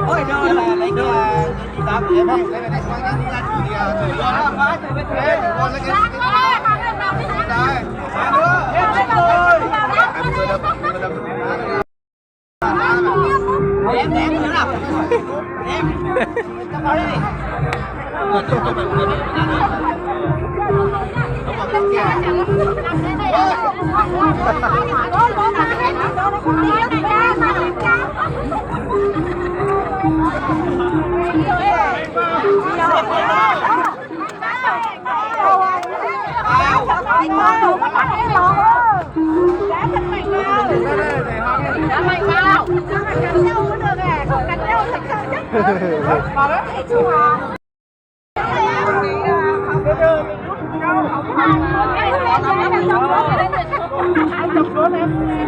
Ui, no là lấy cái, à, đi tám của em không? Lấy cái này qua nhá, đi ăn thử đi, à, thử luôn á. Má, thử bên thử. Đây, qua lấy cái. Đây. Ăn nữa. Em, em, em, em, em, em.